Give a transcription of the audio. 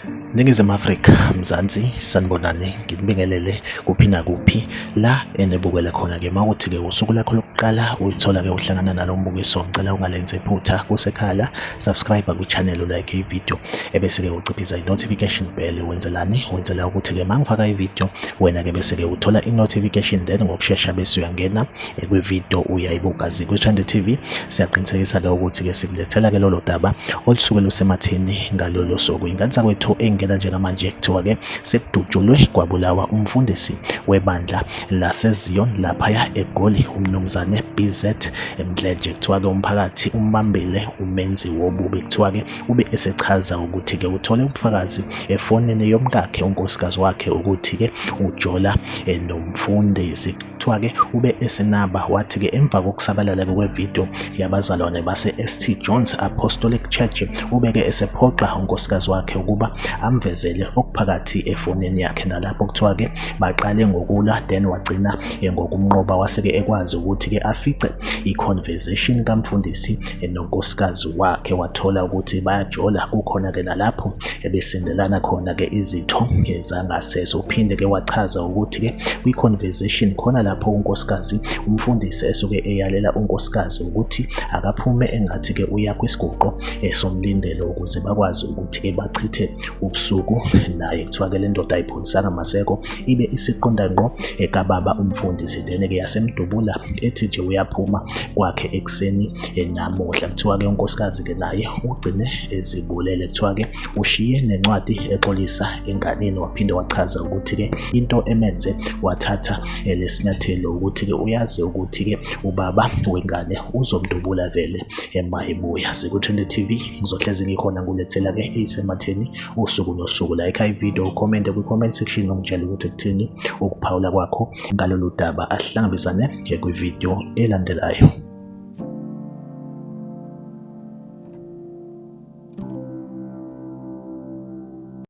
Ningizimu Afrika, Mzansi, sanibonani, nginibingelele kuphi nakuphi la enibukele khona-ke. Uma kuthi-ke usuku lakho lokuqala uyithola-ke uhlangana nalo mbukiso, ngicela ungalenzi iphutha kusekhala, subscribe kwi-channel, like i-video, ebese-ke uciphiza i-notification bell. Wenzelani? Wenzela ukuthi-ke uma ngifaka i-video, wena-ke bese-ke uthola i-notification, then ngokushesha bese uyangena kwividiyo uyayibuka. Zikwi-Trend TV siyaqinisekisa-ke ukuthi-ke sikulethela-ke lolo daba olusuke lusematheni ngalolo suku. Ingane zakwethu engena njengamanje kuthiwa-ke sekudutshulwe kwabulawa umfundisi webandla laseZion laphaya eGoli umnumzane BZ Mdletshe. Kuthiwa-ke umphakathi umbambile umenzi wobubi. Kuthiwa-ke ube esechaza ukuthi-ke uthole ubufakazi efonini yomkakhe unkosikazi wakhe ukuthi-ke ujola nomfundisi. Kuthiwa-ke ube esenaba wathi-ke emva kokusabalala kwevidiyo yabazalwane base-St John's Apostolic Church ubeke esephoqa unkosikazi wakhe ukuba amvezele okuphakathi efonini yakhe, nalapho kuthiwa-ke baqale ngokulwa then wagcina ngokumnqoba wase-ke ekwazi ukuthi-ke afice i-conversation kamfundisi nonkosikazi wakhe, wathola ukuthi bayajola, kukhona-ke nalapho ebesendelana khona-ke izitho zangasese. Uphinde-ke wachaza ukuthi-ke kwi-conversation khona lapho unkosikazi umfundisi esuke eyalela unkosikazi ukuthi akaphume engathi-ke uya kwisiguqo somlindelo ukuze bakwazi ukuthi-ke bachithe ubusuku naye. Kuthiwa-ke le ndoda ayipholisanga maseko, ibe isiqonda ngqo ekababa umfundisi, then-ke yasemdubula ethi nje uyaphuma kwakhe ekuseni namuhla. Kuthiwa-ke unkosikazi-ke naye ugcine ezibulele. Kuthiwa-ke ushiye nencwadi exolisa enganeni, waphinde wachaza ukuthi-ke into emenze wathatha lesinyathelo ukuthi-ke uyazi ukuthi-ke ubaba wengane uzomdubula vele ema ebuya. Siku-Trend TV, ngizohlezi ngikhona ngulethela-ke eyisematheni usuku nosuku. Like ividiyo, ucommente kwi-comment section, ungitshele ukuthi kuthini ukuphawula kwakho ngalolu daba. Asihlangabezane kwividiyo elandelayo.